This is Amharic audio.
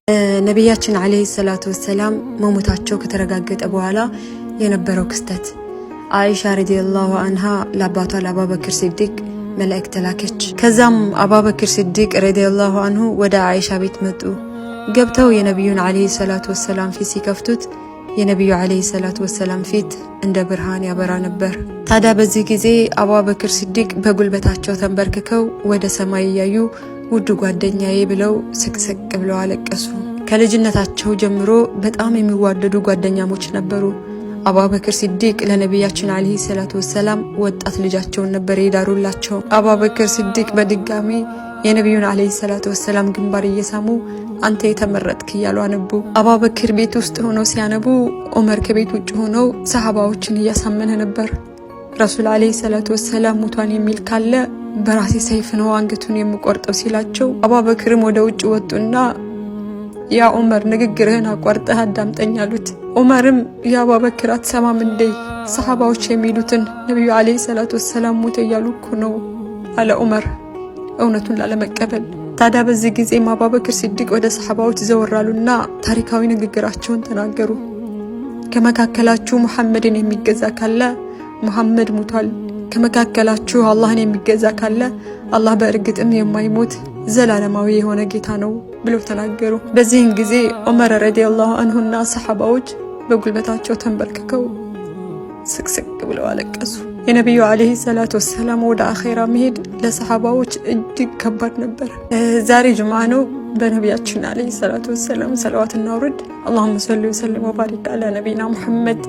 ነቢያችን ዓለይሂ ሰላቱ ወሰላም መሞታቸው ከተረጋገጠ በኋላ የነበረው ክስተት፣ አይሻ ረዲየላሁ አንሃ ለአባቷ ለአባበክር ሲዲቅ መልእክት ላከች። ከዛም አባበክር ሲዲቅ ረዲየላሁ አንሁ ወደ አይሻ ቤት መጡ። ገብተው የነቢዩን ዓለይሂ ሰላቱ ወሰላም ፊት ሲከፍቱት የነቢዩ ዓለይሂ ሰላቱ ወሰላም ፊት እንደ ብርሃን ያበራ ነበር። ታዲያ በዚህ ጊዜ አቡበክር ሲዲቅ በጉልበታቸው ተንበርክከው ወደ ሰማይ እያዩ ውድ ጓደኛዬ ብለው ስቅስቅ ብለው አለቀሱ። ከልጅነታቸው ጀምሮ በጣም የሚዋደዱ ጓደኛሞች ነበሩ። አቡበክር ሲዲቅ ለነቢያችን ዓለይሂ ሰላቱ ወሰላም ወጣት ልጃቸውን ነበር የዳሩላቸው። አቡበክር ሲዲቅ በድጋሚ የነቢዩን ዓለይሂ ሰላቱ ወሰላም ግንባር እየሳሙ አንተ የተመረጥክ እያሉ አነቡ። አቡበክር ቤት ውስጥ ሆነው ሲያነቡ፣ ዑመር ከቤት ውጭ ሆነው ሰሃባዎችን እያሳመነ ነበር። ረሱል ዓለይሂ ሰላቱ ወሰላም ሙቷን የሚል ካለ በራሴ ሰይፍ ነው አንገቱን የምቆርጠው ሲላቸው፣ አቡበክርም ወደ ውጭ ወጡና ያ ዑመር፣ ንግግርህን አቋርጠህ አዳምጠኝ አሉት። ዑመርም ያ አቡበክር፣ አትሰማም እንዴ? ሰሃባዎች የሚሉትን ነቢዩ ዓለይሂ ሰላቱ ወሰላም ሞተ እያሉ እኮ ነው አለ ዑመር እውነቱን ላለመቀበል። ታዲያ በዚህ ጊዜም አቡበክር ሲዲቅ ወደ ሰሓባዎች ዘወር አሉና ታሪካዊ ንግግራቸውን ተናገሩ። ከመካከላችሁ ሙሐመድን የሚገዛ ካለ ሙሐመድ ሙቷል። ከመካከላችሁ አላህን የሚገዛ ካለ አላህ በእርግጥም የማይሞት ዘላለማዊ የሆነ ጌታ ነው ብለው ተናገሩ። በዚህን ጊዜ ዑመር ረዲየላሁ አንሁና ሰሓባዎች በጉልበታቸው ተንበርክከው ስቅስቅ ብለው አለቀሱ። የነቢዩ ዓለይሂ ሰላቱ ወሰላም ወደ አኼራ መሄድ ለሰሓባዎች እጅግ ከባድ ነበር። ዛሬ ጁምዓ ነው። በነቢያችን ዓለይሂ ሰላቱ ወሰላም ሰለዋት እናውርድ። اللهم صل وسلم وبارك على نبينا محمد።